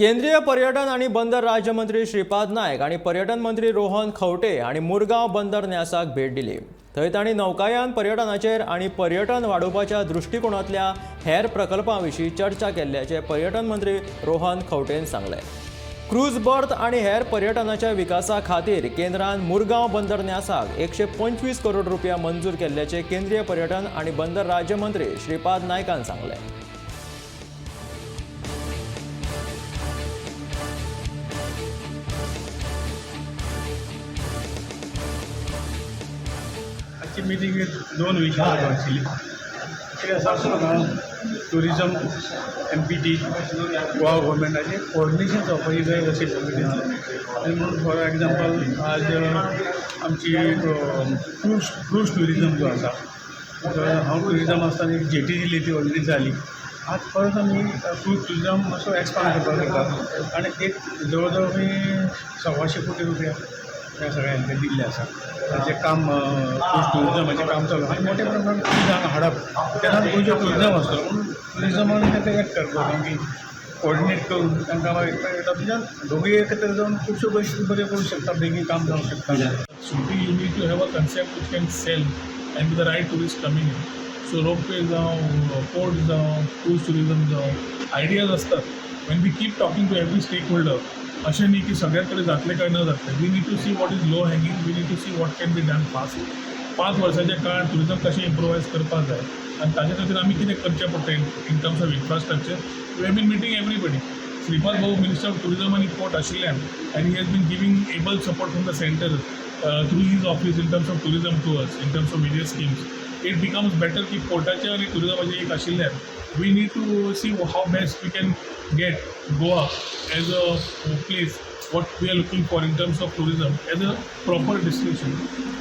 केंद्रीय पर्यटन आणि बंदर राज्यमंत्री श्रीपाद नायक आणि पर्यटन मंत्री रोहन खंवटे हांणी मुरगांव बंदर न्यासाक भेट दिली. थंय तांणी नौकायान पर्यटनाचेर आनी पर्यटन वाडोवपाच्या दृश्टिकोणांतल्या हेर प्रकल्पां विशीं चर्चा केल्ल्याचें पर्यटन मंत्री रोहन खंवटेन सांगलें. क्रूज बर्थ आनी हेर पर्यटनाच्या विकासा खातीर केंद्रान मुरगांव बंदर न्यासाक 125 करोड रुपया मंजूर केल्ल्याचें केंद्रीय पर्यटन आनी बंदर राज्यमंत्री श्रीपाद नायकान सांगलें. आजची मिटींग दोन विशयां आशिल्ली. कितें आसा, टुरिजम, एमपीटी, गोवा गव्हर्मेंटाचें कोऑर्डिनेशन जावपाची गरज आशिल्ली मिटींग. आनी म्हणून फॉर एग्जाम्पल, आज आमची क्रूज ट्युरिजम जो आसा, तर हांव ट्युरिजम आसतना एक जेटी दिली, ती ऑलरेडी जाली. आज परत आमी क्रूज ट्युरिजम मातसो एक्सपांड करपाक जाता आनी एक जवळ जवळ आमी 125 कोटी रुपया ह्या सगळ्यांक दिल्ले आसा. ताचें काम, क्रूज ट्युरिजमाचें काम चालू आनी मोठ्या प्रमाणात टुरिजम हांगा हाडप, तेन्ना गोंयचो टुरिजम आसतलो. म्हणून टुरिजमान तें एक करपाक आमी कोऑर्डिनेट करून तांकां मागीर तातूंतल्यान दोगूय एकत्र जावन खुबश्यो गोश्टी बऱ्यो करूंक शकता, बेगीन काम जावंक शकता. शेवटी you need to have a concept which can sell and with the right tourist coming in. So ropeway जावं, पोर्ट जावं, क्रूज टुरिझम जावं, आयडियाज आसतात. When we keep talking to every stakeholder, अशें न्ही की सगळ्यात कडेन जातलें काय न जातलें. We need to see what is low hanging, we need to see what can be done fast. 5 वर्साच्या काळात टुरिझम कशें इम्प्रोवायज करपाक जाय आनी ताजे खातीर आमी कितें करचें पडटा in terms of infrastructure, we have been meeting everybody. Shripad Bhau minister of tourism आनी पोर्ट आशिल्ल्यान and he has been giving able support from the center through his office in terms of tourism to us, in terms of various schemes. It becomes better की पोर्टाचें आनी टुरिजमाचें एक आशिल्ल्यान we need to see how best we can get Goa as a place, what we are looking for in terms of tourism as a proper destination.